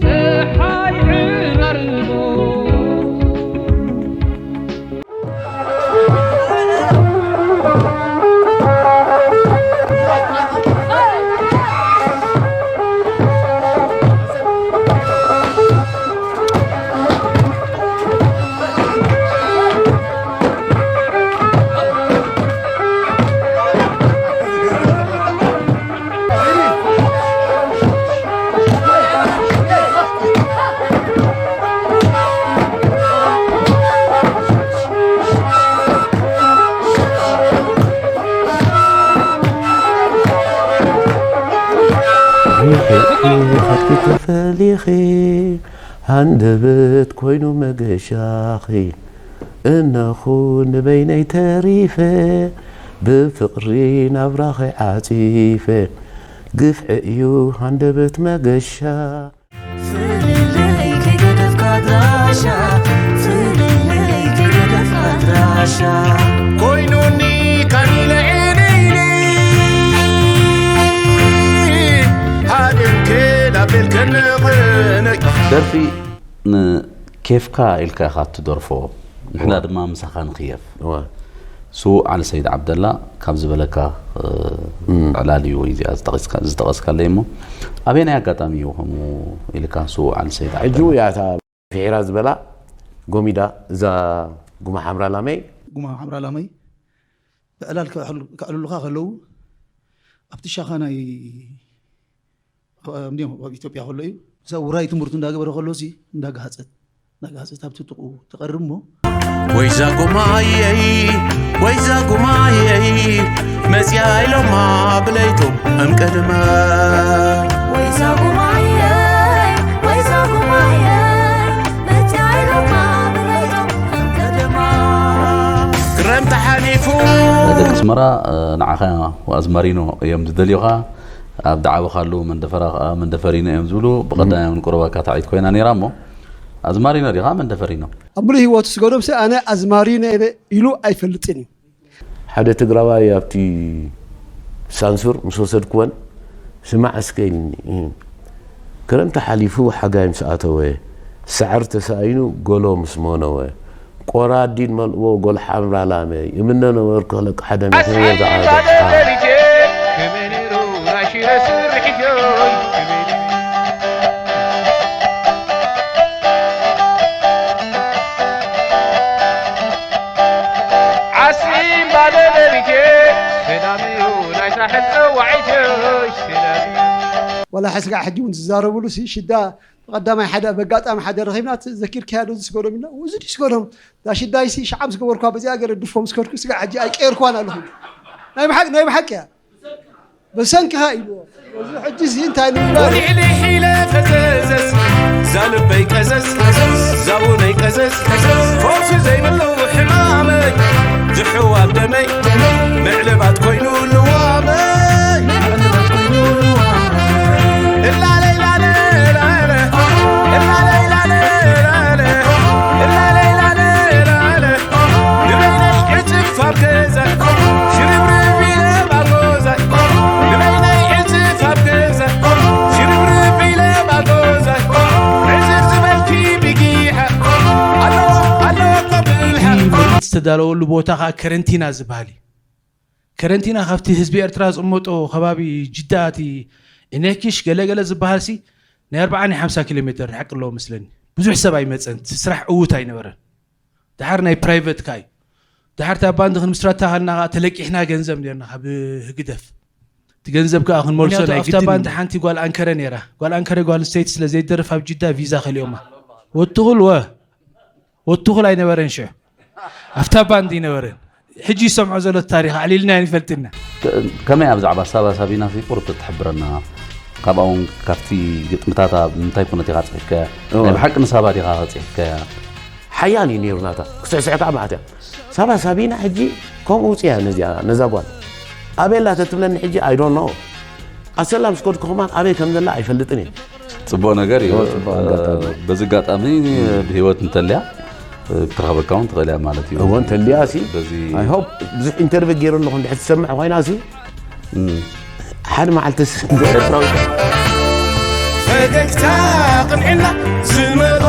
ጸሓይ ዕረርቦ ርሒቕኪ ካብቲ ተፈሊኺ፣ ሃንደበት ኮይኑ መገሻኺ። እነኹ ንበይነይ ተሪፈ፣ ብፍቕሪ ናብራኺ ዓጺፈ። ግፍዒ እዩ ሃንደበት መገሻ። ፍልልይ ከይገደፍካ ኣድራሻ፣ ፍልልይ ከይገደፍካ ኣድራሻ። ኮይኑኒ ካኒለ ዒነይኒ፣ ሃደምከ ላቤልከ ንቕነይ። ደርፊ ንኬፍካ ኢልካ ኢኻ እትደርፎ፣ ንሕና እዋ። ድማ ምሳኻ ንኽየፍ። እዋ። ስዉእ ዓሊ ሰይድ ዓብደላ ካብ ዝበለካ፣ እ፣ እም። ዕላል እዩ ወይ እዚኣ ዝጠቐስካ-፣ ዝጠቐስካለይ እሞ፣ ኣበየናይ ኣጋጣሚ እዩ ከምኡ ኢልካ ስዉእ ዓሊ ሰይድ ሕጂ ዓብደላ? እያ እታ ፍሒራ ዝበላ ጎሚዳ እዛ ጉማ ሓምራ ላመይ። ጉማ ሓምራ ላመይ ብዕላል ከዕል-፣ ከዕልሉኻ ከለዉ ኣብቲ ሻኻ ናይ እንዲኦም ኣብ ኢትዮጵያ ከሎ እዩ። እዛ ውራይ ትምህርቱ እንዳገበረ ከሎ ሲ እንዳጋሃጸት፣ እንዳጋሃጸት ኣብቲ ጥቕኡ ትቐርብ እሞ፣ ወይዛ ጉማየይ፣ ወይዛ ጉማየይ፣ መጽያ ኢሎማ ብለይቶም እምቀድመ። ወይዛ ጉማየይ፣ ወይዛ ጉማየይ፣ መጽያ ኢሎማ ብለይቶም እምቀድመ። ክረምቲ ሓሊፉ። ደቂ ኣስመራ፣ እ፣ ንዓኻ ኣዝማሪኖ እዮም ዝደልዩኻ። ኣብ ዝዓበኻሉ መንደፈራ ኸኣ መንደፈሪኖ እዮም ዝብሉ። ብቐዳም ንቁሩብ ኣካታዒት ኮይና ነይራ እሞ፣ ኣዝማሪኖ ዲኻ መንደፈሪኖ? ኣብ ምሉእ ህይወቱ ስገዶምሲ ኣነ ኣዝማሪኖ እየ ኢሉ ኣይፈልጥን እዩ። ሓደ ትግራዋይ ኣብቲ ሳንሱር ምስ ወሰድክወን፣ "ስማዕ እስከ" ኢልኒ። እ፣ ክረምቲ ሓሊፉ ሓጋይ ምስ ኣተወ፣ ሳዕሪ ተሳኢኑ ጎሎ ምስ ሞነወ፣ ቆራዲድ መልእዎ ጎል ሓምራ ላመይ፣ እምነ ነበርኩ ክለቅ ሓደ መትንየር ዝዓበ። ከመይ ነይሩ ናይ ሽረ ስርሒት ዮይ? ከመይ ነይሩ? ዓሲምባ ደደቢት ዮይ? ሰላም እዩ ናይ ሳሕል ጸዋዒት ዮይ? ሰላም እዩ። ዋላ ሕስጋዕ ሕጂ እውን ዝዛረብሉ ሲ ሽዳ ብቐዳማይ ሓደ፣ በጋጣሚ ሓደ ረኺብና፣ "እቲ ዘኪርካያ ዶ እዚ ስገዶም?" ኢልና፣ "እዚ ድዩ ስገዶም? እዛ ሽዳይሲ ሽዓ ምስ ገበርኳ በዚኣ ገለ ድፎ ምስ ከድኩ ስጋዕ ሕጂ ኣይቀየርኳን ኣለኹ." ናይ ብሓቂ፣ ናይ ብሓቂ እያ። "ብሰንክኻ" ኢልዎ። እዚ ሕጂሲ እንታይ ንምባል? ሊሕሊሕ ኢለ ፈዘዘዝ፣ ዛልበይ ቀዘዝ፣ ዛውነይ ቀዘዝ፣ ፈውሲ ዘይብሉ ሕማመይ፣ ዝሕዋብ ደመይ፣ ምዕልባት ኮይኑ ልዋመይ። እላለይ ላለ ላለ፣ እላለይ ላለ ላለ፣ እላለይ ላለ ላለ፣ ንበይነይ ዕጽፍ ኣብ ገዛ፣ ሽርብርብ ኢለ ማጎዛ፣ ንበይነይ ዕጽፍ ኣብ ገዛ፣ ሽርብርብ ኢለ ማጎዛ፣ ዕጽፍ ዝበልኪ ብጊሓ፣ ኣሎ፣ ኣሎ፣ ቆብልሓ። እቲ ምርኢት ዝተዳለወሉ ቦታ ኸኣ ከረንቲና ዝበሃል እዩ። ከረንቲና ካብቲ ህዝቢ ኤርትራ ዝቕመጦ ከባቢ ጅዳ፣ እቲ ኢነኪሽ ገለገለ ዝበሃል ሲ ናይ ኣርብዓ ናይ ሓምሳ ኪሎ ሜትር ርሕቂ ኣለዎ መስለኒ። ብዙሕ ሰብ ኣይመጸን፣ እቲ ስራሕ ዕዉት ኣይነበረን። ደሓር ናይ ፕራይቨት ካይ። ደሓር እታ ባንድ ክንምስረታ ሃልና ኸኣ ተለቂሕና ገንዘብ ኔርና ካብ ህግደፍ። እቲ ገንዘብ ከኣ ክንመልሶ ምኽንያቱ ናይ ኣብታ ግድን ባንድ እዩ። ሓንቲ ጓል ኣንከረ ኔራ። ጓል ኣንከረ ጓል ኣንስተይቲ ስለ ዘይደርፍ ኣብ ጅዳ ቪዛ ከሊኦማ። ወትኹል ወ-፣ ወትኹል ኣይነበረን ሽዑ። ኣብታ ባንድ ኣይነበረን። ሕጂ ይሰምዖ ዘሎ ታሪኽ ኣዕሊልና ኣይንፈልጥና። ከ-፣ ከመይ ኣብ ዛዕባ ሳባ ሳቢና ሲ ቁሩብ ተትሕብረና? ካብኣ እውን ካብቲ ግጥምታታ ብምንታይ ኩነት ኢኻ ጽሒፍካያ? እወ። ናይ ብሓቂ ንሳባ ዲኻ ጽሒፍካያ? ሓያል እዩ ነይሩ ናታ። ክስዕስዕ ከኣ መዓት እያ። ሳባ ሳቢና ሕጂ ከምኡ ውጽያ ነዚኣ፣ ነዛ ጓል። ኣበይ ኣላ ተትብለኒ ሕጂ፣ I don't know። ኣሰላ ምስ ከድኩ ከማን ኣበይ ከም ዘላ ኣይፈልጥን እየ። ጽቡቕ ነገር እዩ። እወ፣ ጽቡቕ ኣጋጣሚ። በዚ ኣጋጣሚ ብህይወት እንተልያ ክትረኽበካ እውን ትኽእል እያ ማለት እዩ። እወ፣ እንተልያ ሲ፣ በዚ I hope፣ ብዙሕ ኢንተርቪው ገይሩ ኣለኹ፣ እንድሕር ትሰምዕ ኮይና ሲ፣ እም። ሓደ መዓልትስ ኤርትራዊ ፈገግታ ቅንዕና ዝመልኦ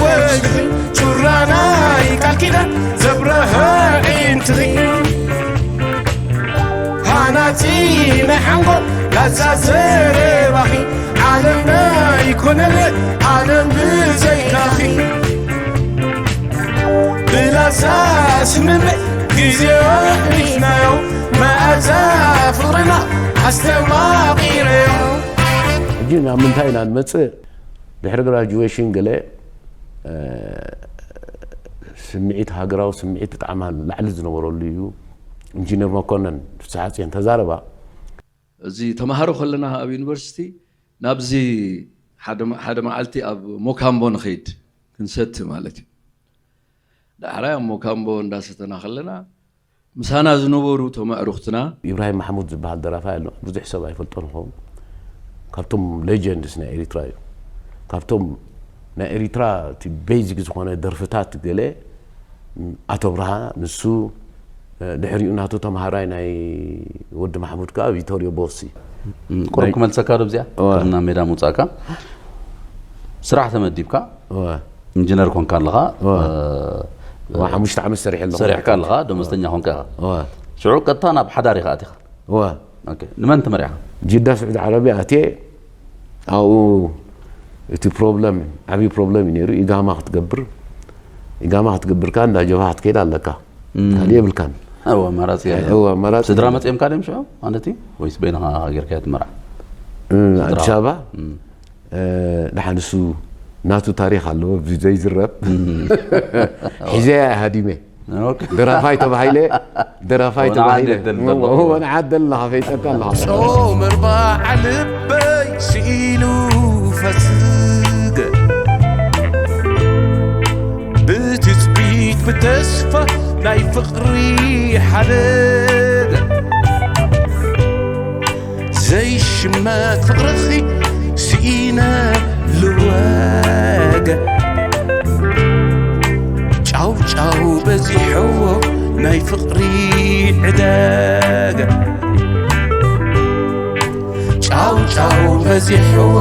ወጅኺ፣ ጩራ ናይ ቃል ኪዳን ዘብረሀ ኣዒንትኺ፣ ሃናጺ ናይ ሓንጎል ላዛ ዘረባኺ፣ ዓለምና ይኮነለ ዓለም ብዘይካኺ። ብላዛ ስምምዕ ግዜ ኣሕሊፍናዮ፣ መኣዛ ፍቕርና ኣስተማቒረዮ። ሕጂ ናብ ምንታይ ኢና ንመጽእ? ድሕሪ ግራጁዌሽን ገለ፣ እ፣ ስምዒት፣ ሃገራዊ ስምዒት ብጣዕሚ ላዕሊ ዝነበረሉ እዩ። ኢንጂነር መኮነን ፍስሓጽዮን ተዛረባ። እዚ ተማሃሮ ከለና ኣብ ዩኒቨርሲቲ ናብዚ ሓደ መ-፣ ሓደ መዓልቲ ኣብ ሞካምቦ ንኸይድ ክንሰቲ ማለት እዩ። ዳሕራይ ኣብ ሞካምቦ እንዳሰተና ከለና ምሳና ዝነበሩ ተመዕሩኽትና ኢብራሂም ማሕሙድ ዝበሃል ደራፋይ ኣሎ። ብዙሕ ሰብ ኣይፈልጦን ይኸውን። ካብቶም ሌጀንድስ ናይ ኤሪትራ እዩ። ካብቶም ናይ ኤሪትራ እቲ ቤዚክ ዝኾነ ደርፍታት ገለ ኣቶ ብርሃ፣ ንሱ፣ ድሕሪኡ ናቱ ተምሃራይ ናይ ወዲ ማሕሙድ ከኣ ቪቶሪዮ ቦሲ። እም፣ ቁሩብ ናይ ክመልሰካ ዶ እዚኣ? እወ። ቅድሚ ናብ ሜዳ ምውጻእካ፣ ስራሕ ተመዲብካ፣ እወ። ኢንጂነር ኮንካ ኣለኻ፣ እወ። እ፣ እወ፣ ሓሙሽተ ዓመት ሰሪሐ ኣለኹ። ሰሪሕካ ኣለኻ፣ ደሞዝተኛ ኮንካ ኢኻ። እወ። ሽዑ ቀጥታ ናብ ሓዳር ኢኻ ኣቲኻ። እወ። ኦኬ። ንመን ተመሪዕኻ? ጅዳ ስዑዲ ዓረብያ ኣትየ፣ ኣብኡ እቲ ፕሮብለም፣ ዓብዪ ፕሮብለም እዩ ነይሩ። ኢጋማ ክትገብር፣ ኢጋማ ክትገብር ከኣ እንዳ ጀብሃ ክትከይድ ኣለካ። እም። ካልእ የብልካን። እወ፣ ኣማራጺ የለን። እወ፣ ኣማራጺ ስድራ የለን። መጺኦም ካድዮም ሽዑ ማለት እዩ? ወይስ በይንኻ ጌርካዮ ትመርዓ? እ፣ ስድራ? ኣዲስ ኣበባ? እም። እ፣ ደሓን እሱ ናቱ ታሪኽ ኣለዎ፣ ኣብዚ ዘይዝረብ። እም። ሒዘያ እየ ሃዲመ። ኦኬ። ደራፋይ ተባሂለ፣ ደራፋይ ወንዓ ተባሂለ። ደል ዘለዎ። ወንዓ ደል ኣለኻ፣ ፈይጠካ ኣለኻ። ጾም ኣርባዓ ልበይ ስኢሉ ፈስገ፣ ብትጽቢት ብተስፋ ናይ ፍቕሪ ሓደገ። ዘይሽመት ፍቕርኺ ስኢነ ልወገ፣ ጫው ጫው በዚሕዎ ናይ ፍቕሪ ዕደገ፣ ጫው ጫው በዚሕዎ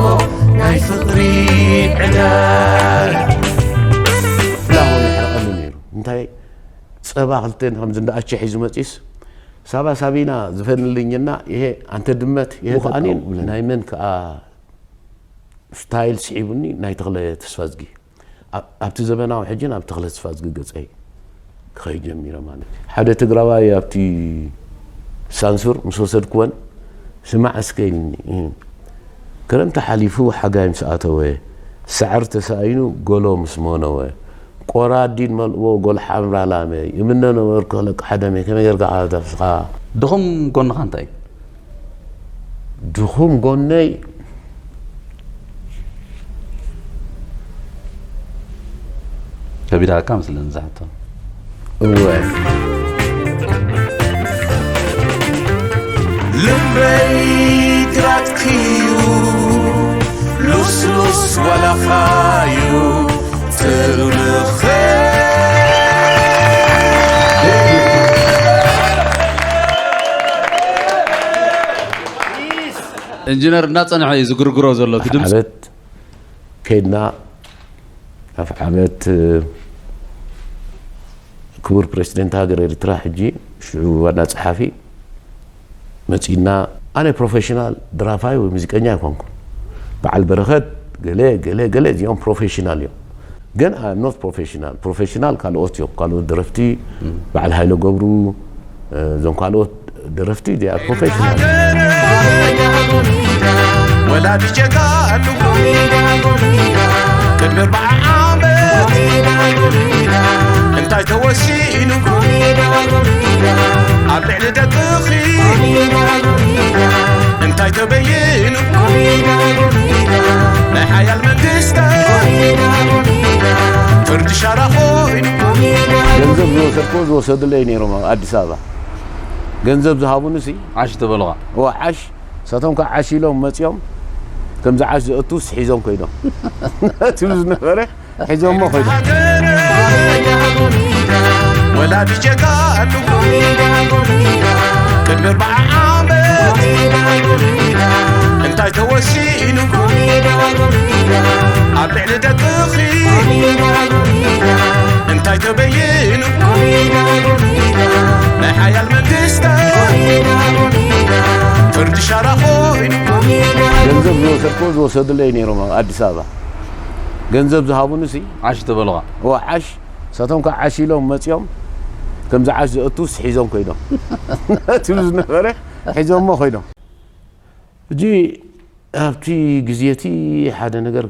ናይ ፍቕሪ ዕደገ። ላሆ ይሕረቐኒ ነይሩ። እንታይ ጸባ ክልተ ከምዚ እንዳ ኣቸ ሒዙ መጺስ፣ ሳባ ሳቢና ዝፈንልኝና፣ ይሄ ኣንተ ድመት፣ ይሄ ሙዚቃ ከኣኒ ውለን። ናይ መን ከኣ ስታይል ስሒቡኒ፣ ናይ ተኽለ ተስፋዝጊ። ኣብ-፣ ኣብቲ ዘበናዊ ሕጂ ናብ ተኽለ ተስፋዝጊ ገጸይ ክኸይድ ጀሚረ ማለት እዩ። ሓደ ትግራዋይ ኣብቲ ሳንሱር ምስ ወሰድክወን፣ ስማዕ እስከ ኢልኒ፣ እ፣ ክረምቲ ሓሊፉ ሓጋይ ምስ ኣተወ፣ ሳዕሪ ተሳኢኑ ጎሎ ምስ ሞነወ፣ ቆራዲድ መልእዎ ጎል ሓምራ ላመ፣ ይምነ ነበርኩ ክለቅ ሓደመ፣ ከመይ ጌርካ ዓወት ኣፍስኻ? ድኹም ጎንኻ እንታይ እዩ? ድኹም ጎነይ ከቢዳካ ምስለን ዝሓቶ። እወ። ልበይ ግራትክዩ ሉስሉስ ዋላኻዩ ትብልኸ። ኢንጂነር እናጸንሐ እዩ ዝግርግሮ ዘሎ። እቲ ድምፂ ዓበት ከይድና፣ ኣፍዓበት፣ ክቡር ፕሬዚደንት ሃገር ኤርትራ፣ ሕጂ ሽዑ ዋና ጸሓፊ፣ መጺእና፣ ኣነ ፕሮፌሽናል ድራፋይ ወይ ሙዚቀኛ ኣይኮንኩን። በዓል በረኸት፣ ገለ፣ ገለ፣ ገለ፣ እዚኦም ፕሮፌሽናል እዮም። ግን I'm not professional። ፕሮፌሽናል ካልኦት እዮም። ካልኦት ደረፍቲ፣ በዓል ሃይለ ገብሩ፣ እዞም ካልኦት ደረፍቲ፣ they are professional። ወላዲ ጀጋኑ ቅድሚ ኣርባዓ ዓመት እንታይ ተወሲኑ? ኣብ ልዕሊ ደቅኺ እንታይ ተበይኑ? ናይ ሓያል መንግስታት ፍርዲ ሻራ ኮይኑ። ገንዘብ ዝወሰድክዎ ዝወሰዱለይ ነይሮም ኣብ ኣዲስ ኣበባ። ገንዘብ ዝሃቡኒ ሲ ዓሽ ተበልኻ? እዋ፣ ዓሽ። ንሳቶም ከዓ ዓሽ ኢሎም መፂኦም፣ ከምዚ ዓሽ ዘእቱስ ሒዞም ኮይኖም። እቲ ዝነበረ ሒዞሞ ኮይኖም። ወላዲ ጀጋኑ ቅድሚ ኣርባዓ ዓመት እንታይ ተወሲኑ? ገንዘብ ዝወሰድኩ ዝወሰዱለይ ነይሮም ኣብ ኣዲስ ኣበባ። ገንዘብ ዝሃቡኒ ሲ ዓሽ ተበልኻ። ዋ ዓሽ ሳቶም ከዓ ዓሽ ኢሎም መፂኦም። ከምዚ ዓሽ ዘእቱስ ሒዞም ኮይዶም። እቲ ዝነበረ ሒዞሞ ኮይዶም። ሕጂ ኣብቲ ግዜ እቲ ሓደ ነገር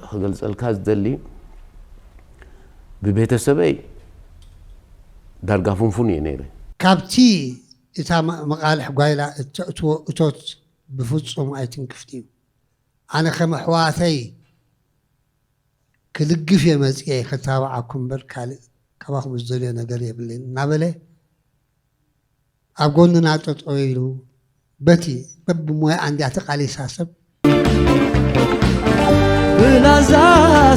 ክገልፀልካ ዝደሊ፣ ብቤተሰበይ ዳርጋ ፍንፉን እየ ነይረ። ካብቲ እታ መቓልሕ ጓይላ እተእትዎ እቶት ብፍፁም ኣይትንክፍት እዩ። ኣነ ከም ኣሕዋተይ ክልግፍ እየ መፅየ፣ ክታባዓኩም እምበር ካልእ ካባኹም ዝደልዮ ነገር የብለይን እናበለ ኣብ ጎንና ጠጠው ኢሉ በቲ በብሞያ እንድያ ተቃሊሳ ሰብ ብላዛ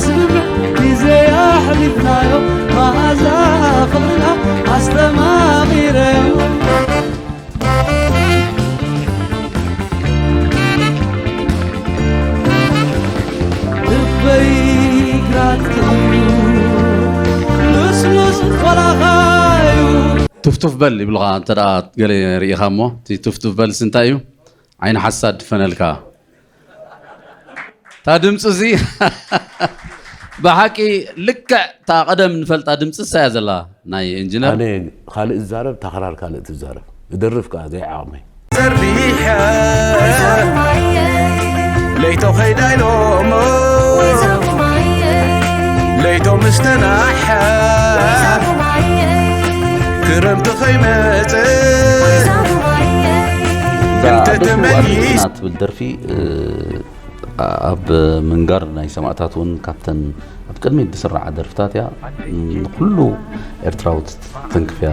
ስምምዕ ግዜ ኣሕሊፍናዮ መኣዛ ፍቕርና ኣስተማቒረዮ ልበይ ግራት እዩ ልስሉስ ቆላኻ እዩ ቱፍቱፍ በል ይብሉኻ እንተ ደኣ ገለ ርኢኻ እሞ እቲ ቱፍቱፍ በልሲ እንታይ እዩ ዓይኒ ሓሳድ ድፈነልካ እታ ድምፂ እዚ ብሓቂ ልክዕ እታ ቀደም ንፈልጣ ድምፂ እሳ እያ ዘላ ናይ ኢንጂነር ኣነ ካልእ ዝዛረብ ታኽራር ካልእ ትዛረብ እደርፍ ከዓ ዘይዓቕመይ ዘርቢሐ ለይቶ ኸይዳ ኢሎሞ ለይቶ ምስ ተናሐ ክረምቲ ኸይመጽእ እንተ ተመሊስ ትብል ደርፊ ኣብ ምንጋር ናይ ሰማእታት እውን ካብተን ኣብ ቅድሚት ዝስራዓ ደርፍታት እያ። ንኩሉ ኤርትራዊ ትንክፍ እያ።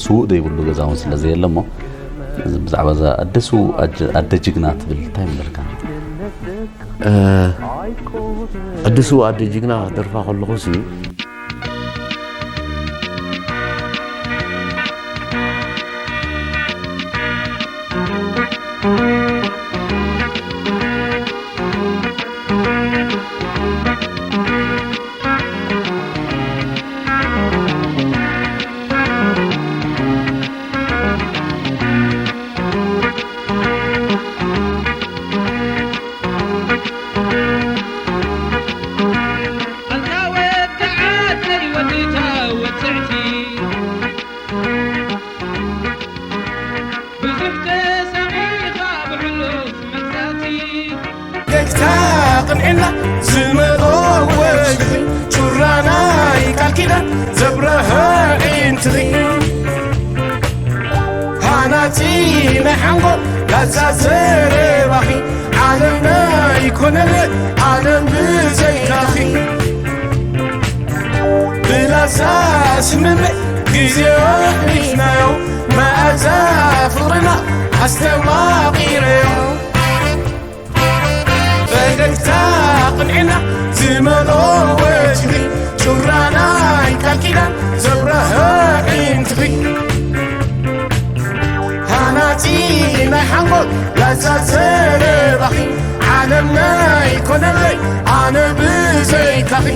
ስዉእ ዘይብሉ ገዛ እውን ስለ ዘየለ እሞ ብዛዕባ እዛ ኣደ ስዉእ ኣደ ጅግና ትብል እንታይ ምበልካ? ኣደ ስዉእ ኣደ ጅግና ክደርፋ ከለኹ ሲ ፈገግታ ቅንዕና ዝመልኦ ወጅኺ ጩራ ናይ ቃል ኪዳን ዘብረሀ ኣዒንትኺ ሃናጺ ናይ ሓንጎል ላዛ ዘረባኺ ዓለምና ኣይኮነን ዓለም ብዘይካኺ ብላዛ ስምምዕ ግዜ ኣሕሊፍናዮ መኣዛ ፍቕርና ኣስተማቒረዮ ፈገግታ ቅንዕና ዝመልኦ ወጅኺ ጩራ ናይ ቃል ኪዳን ዘብረሀ ኣዒንትኺ ሃናጺ ናይ ሓንጎል ላዛ ዘረባኺ ዓለምና ኣይኮነለይ ኣነ ብዘይካኺ